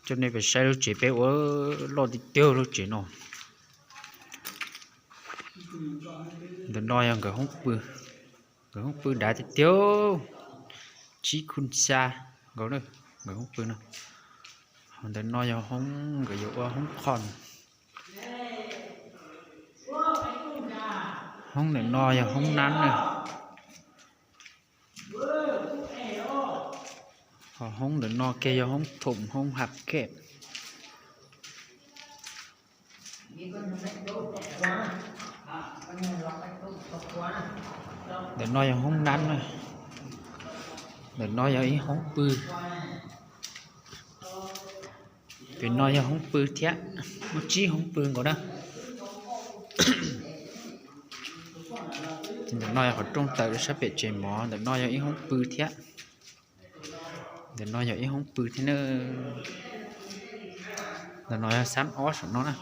Coj nej pem saib lub tsev peb ua loj tiag tiag lub tsev no. Ntawm no yog nkawd hoob pw, nkawd hoob pw dav tiag tiag, tsib khum xya nkaus na, nkawd hoob pw no. Ho ntawm no yog hoob nkawd yuav ua hoob qhov. Hoob ntawm no yog hoob nab na. Ho hoob ntawm no kiag yog hoob thoom hoob hav kej. Ntawm no yog hoob nab na. Ntawm no yog ib hoob pw. Pem no yog hoob pw thiab, muaj tsib hoob pw nkaus na. Ces ntawm no yog qhov rooj tawm rau sab pem tsev mov, ntawm no yog ib hoob pw thiab. Ntawm no yog ib hoob pw thiab na. Ntawm no yog xab ob saum no na.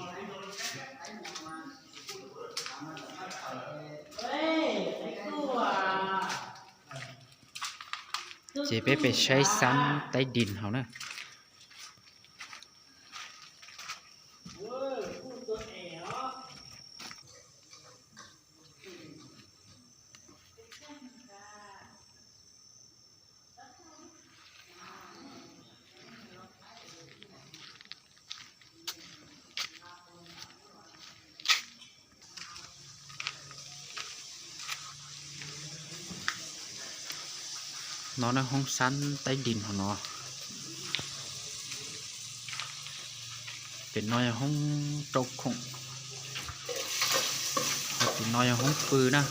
Ces peb pem saib xab taib dis hauv na. No na hoob xab taib dis hauv no. Pem no yog hoob rau khoom. Ho tim no yog hoob pw na.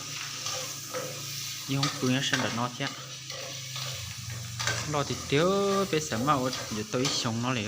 Ib hoob pw nyob sab ntawm no thiab. Loj tiag tiag, peb xav maj ua yuav tau ib xyoo no li.